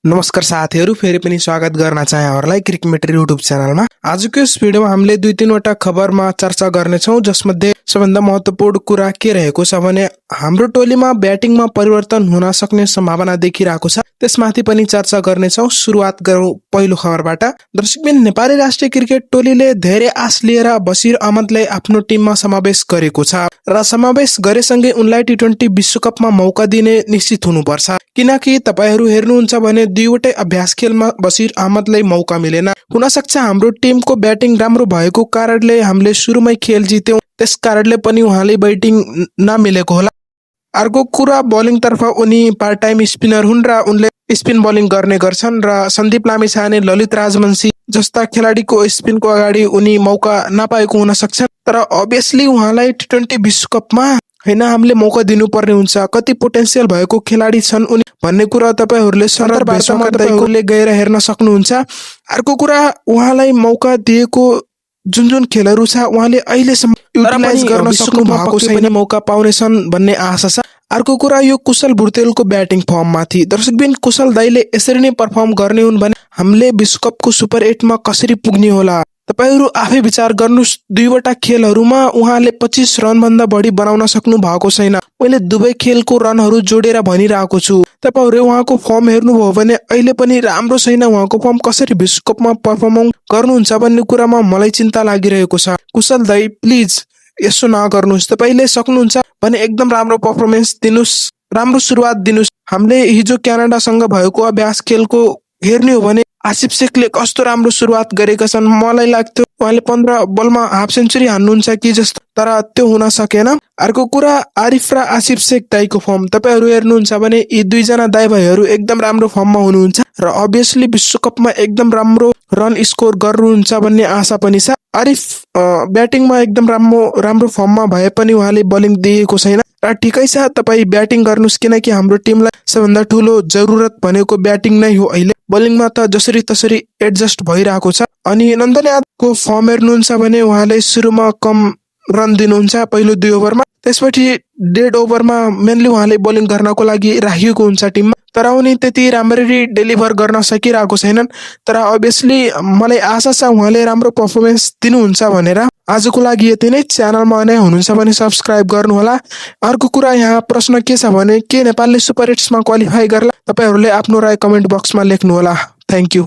नमस्कार साथीहरू, फेरि पनि स्वागत गर्न चाहे यहाँहरूलाई क्रिकमेटर युट्युब च्यानलमा। आजको यस भिडियोमा हामीले 2-3 खबरमा चर्चा गर्नेछौँ, जसमध्ये सबभन्दा महत्त्वपूर्ण कुरा के रहेको छ भने हाम्रो टोलीमा ब्याटिङमा परिवर्तन हुन सक्ने सम्भावना देखिरहेको छ, त्यसमाथि पनि चर्चा गर्नेछौँ। सुरुवात गरौँ पहिलो खबरबाट। दर्शकबिन, नेपाली राष्ट्रिय क्रिकेट टोलीले धेरै आश लिएर बसिर अहमदलाई आफ्नो टिममा समावेश गरेको छ र समावेश गरेसँगै उनलाई टी20 विश्वकपमा मौका दिने निश्चित हुनुपर्छ, किनकि तपाईहरू हेर्नुहुन्छ भने 2वटै अभ्यास खेलमा बसिर अहमदलाई मौका मिलेन। हुन सक्छ हाम्रो टिमको ब्याटिङ राम्रो भएको कारणले हामीले सुरुमै खेल जित्यौं, त्यस कारणले पनि उहाँले ब्याटिङ नमिलेको होला। अर्को कुरा, बलिङतर्फ उनी पार्ट टाइम स्पिनर हुन् र उनले स्पिन बलिङ गर्ने गर्छन् र सन्दीप लामिछाने, ललित राजवंशी जस्ता खेलाडीको स्पिनको अगाडि उनी मौका नपाएको हुन सक्छ। तर अभियसली उहाँलाई टी20 विश्वकपमा हैन हामीले मौका दिनुपर्ने हुन्छ। कति पोटेन्सियल भएको खेलाडी छन् उनी भन्ने कुरा तपाईहरूले सरल भाषामा तपाईहरूले गएर हेर्न सक्नुहुन्छ। अर्को कुरा, उहाँलाई मौका दिएको जुन खेलहरू छ उहाँले अहिलेसम्म युटिलाइज गर्न सक्नु भएको छैन, मौका पाउनेछन् भन्ने आशा छ। अर्को कुरा, यो कुशल भुर्तेलको ब्याटिङ फर्ममाथि। दर्शकबिन, कुशल दाइले यसरी नै पर्फर्म गर्ने हुन् भने हामीले विश्वकपको सुपर 8 मा कसरी पुग्ने होला? तपाईहरू आफै विचार गर्नुस्। 2वटा खेलहरूमा उहाँले 25 रनभन्दा बढी बनाउन सक्नु भएको छैन। मैले दुवै खेलको रनहरू जोडेर भनिरहेको छु। तपाईहरूले उहाँको फर्म हेर्नुभयो भने अहिले पनि राम्रो छैन। उहाँको फर्म कसरी विश्वकपमा पर्फर्म गर्नुहुन्छ भन्ने कुरामा मलाई चिन्ता लागिरहेको छ। कुशल दाइ, प्लिज यसो नगर्नुहोस्। तपाईले सक्नुहुन्छ भने एकदम राम्रो पर्फर्मेन्स दिनुस्, राम्रो सुरुवात दिनुस्। हामीले हिजो क्यानाडासँग भएको अभ्यास खेलको हेर्ने हो भने आसिफ शेखले कस्तो राम्रो सुरुवात गरेका छन्। मलाई लाग्थ्यो उहाँले 15 बलमा हाफ सेन्चुरी हान्नुहुन्छ कि जस्तो, तर त्यो हुन सकेन। अर्को कुरा, आरिफ र आसिफ शेख दाइको फर्म तपाईहरू हेर्नुहुन्छ भने यी दुईजना दाइ भाइहरू एकदम राम्रो फर्ममा हुनुहुन्छ र अभियसली विश्वकपमा एकदम राम्रो रन स्कोर गर्नुहुन्छ भन्ने आशा पनि छ। आरिफ ब्याटिङमा एकदम राम्रो फर्ममा भए पनि उहाँले बलिङ दिएको छैन र ठिकै छ, तपाईँ ब्याटिङ गर्नुहोस्, किनकि हाम्रो टिमलाई सबभन्दा ठुलो जरुरत भनेको ब्याटिङ नै हो। अहिले बलिङमा त जसरी तसरी एडजस्ट भइरहेको छ। अनि नन्दन यादवको फर्म हेर्नुहुन्छ भने उहाँले सुरुमा कम रन दिनुहुन्छ पहिलो 2 ओभरमा, त्यसपछि डेड ओभरमा मेनली उहाँले बलिङ गर्नको लागि राखिएको हुन्छ टिममा, तर उनी त्यति राम्ररी डेलिभर गर्न सकिरहेको छैनन्। तर अभियसली मलाई आशा छ उहाँले राम्रो पर्फर्मेन्स दिनुहुन्छ भनेर। आजको लागि यति नै। च्यानलमा नयाँ हुनुहुन्छ भने सब्स्क्राइब गर्नुहोला। अर्को कुरा, यहाँ प्रश्न के छ भने के नेपालले सुपर 8 मा क्वालिफाई गर्ला? तपाईहरूले आफ्नो राय कमेन्ट बक्समा लेख्नुहोला। Thank you.